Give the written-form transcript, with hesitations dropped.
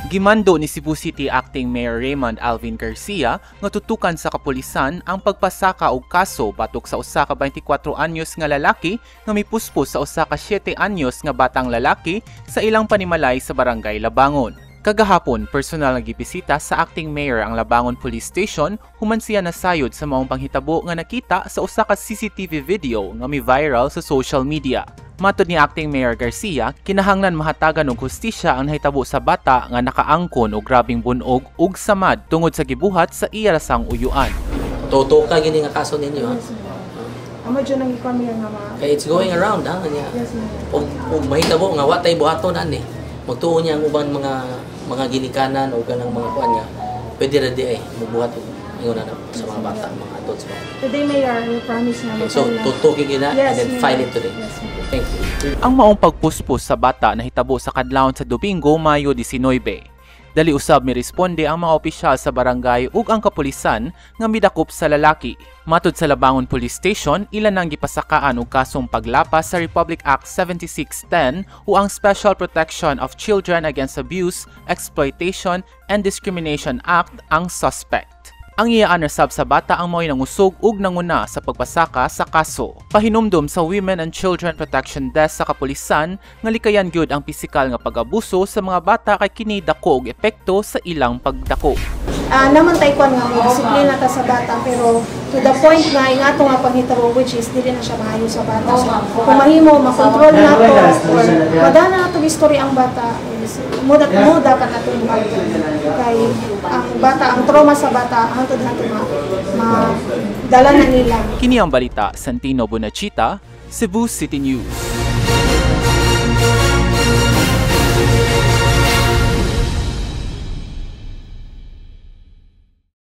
Gimando ni Cebu City Acting Mayor Raymond Alvin Garcia nga tutukan sa kapulisan ang pagpasaka og kaso batok sa usa ka 24 anyos nga lalaki nga mipuspos sa usa ka 7 anyos nga batang lalaki sa ilang panimalay sa Barangay Labangon. Kagahapon, personal nga gibisita sa acting mayor ang Labangon Police Station human siya nasayod sa maong panghitabo nga nakita sa usa ka CCTV video nga mi-viral sa social media. Matod ni Acting Mayor Garcia, kinahanglan mahatagan og hustisya ang nahitabo sa bata nga nakaangkon og grabing bunog ug samad tungod sa gibuhat sa iya rasang uyuan. Tutuka gini nga kaso ninyo, ha. Yes, ma'am. Amo dyan ang ikuan nga ma. Kay it's going around, ha, niya. Yes, ma'am. Ug mahitabo nga wa tay buhaton ani. Magtuo niya ang uban mga ginikanan o kanang mga kuan nga pwede ra di ay mubuhat og ingon na sa mga bata, mga adults ba. Today, Mayor, we promise na Okay, so mag-file na. Tutukin gina Yes, and then Mayor. File it today. Yes, Mayor. Thank you. Ang maong pagpuspos sa bata nahitabo sa kadlawon sa Domingo, Mayo 19. Dali usab miresponde ang mga opisyal sa barangay ug ang kapulisan nga midakop sa lalaki. Matod sa Labangon Police Station, ilan nang gipasakaan og kasong paglapas sa Republic Act 7610 o ang Special Protection of Children Against Abuse, Exploitation and Discrimination Act ang suspect. Ang iyaan sab sa bata ang mao'y nangusog ug nanguna sa pagpasaka sa kaso. Pahinumdom sa Women and Children Protection Desk sa kapulisan nga likayan gyud ang pisikal nga pag-abuso sa mga bata kay kini dako og epekto sa ilang pagdako. Ah, naman tay kuan nga mo disiplina ta sa bata, pero to the point nga ing ato nga panghitabo, which is dili na siya maayo sa bata. So, kung mahimo makontrol nato or madana nato istorya ang bata is mo dapat ato buhaton kay ang bata, ang trauma sa bata, hantod hantod ma dala na nila. Kini ang balita, Santino Bonachita, Cebu City News.